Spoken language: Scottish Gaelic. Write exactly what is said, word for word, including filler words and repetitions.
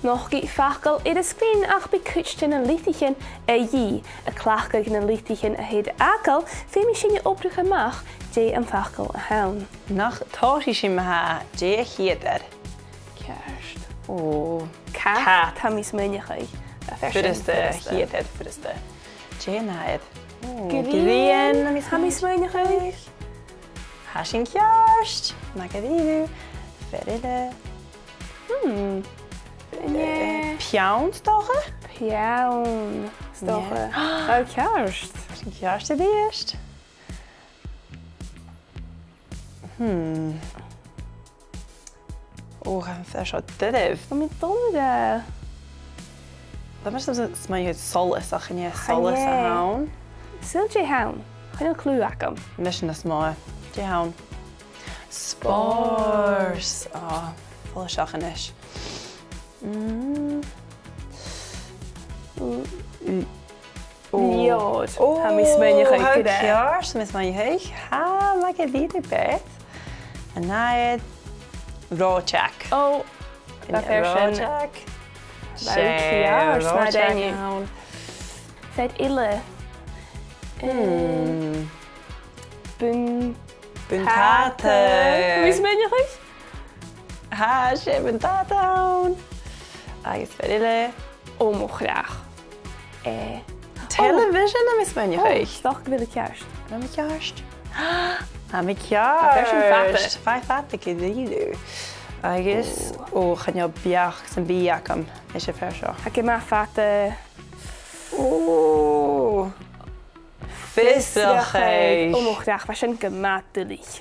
Nochdaidh facal air an sgrìn ach bidh cuid de na litrichean a dhìth. A' cleachdadh na litrichean a th' air fhàgail, feumaidh sinne obrachadh a-mach dè am facal a th' ann. Nach tòisich sinn ma-thà, dè a' chiad fhear? Ceart. Ò. Cat. Cat. Tha mi a' smaoineachadh. Tha fear sin furasta, furasta. Chiad fhear furasta. Dè an ath fhear? Ò, grian. Grian, tha mi a' smaoineachadh. Tha mi a' smaoineachadh. Tha sin ceart. Math dha-rìribh. Fear eile. Hmm. Eh, eh, peann, 's dòcha? Peann, 's dòcha. Yeah. Tha ceart. Tha sin ceart a-rithist. Hmm. Ò, chan eil seo duilich. Tha mi dol a... Tha mise a' smaoineachadh solas, ach chan e solas a th' ann. Saoil dè th' ann. Chan eil clue agam. Mise nas motha. Dè th' ann? Spòrs. Spòrs. Ò, follaiseach a-nis. Mm. Ò. Leòr. Ò, tha mi a' smaoineachadh gu dearbh. Tha ceart, tha mi a' smaoineachadh. Tha, math dha-rìribh, Beth. An ath fhear, reòiteag. Ò, tha fear sin. Reòiteag. Tha ceart, reòiteag a th' ann. Fear eile. Hmm. Eh, bun- Buntàta. Tha mi a' smaoineachadh. Tha, 's e buntàta a th' ann. Agus fear eile. Ò mo chreach. Eh. Television, tha mi a' smaoineachadh. Ò, 's dòcha gu bheil e ceart. Tha mi ceart. Tha mi ceart. Tha fear sin fada. Tha e fada gu dearbh. Agus, ò, chan eil beachd sam bith agam leis a' fear seo. Tha e math fada. Ò. Fiosrachadh. Fiosrachadh. Ò mo chreach, bha sin gu math duilich.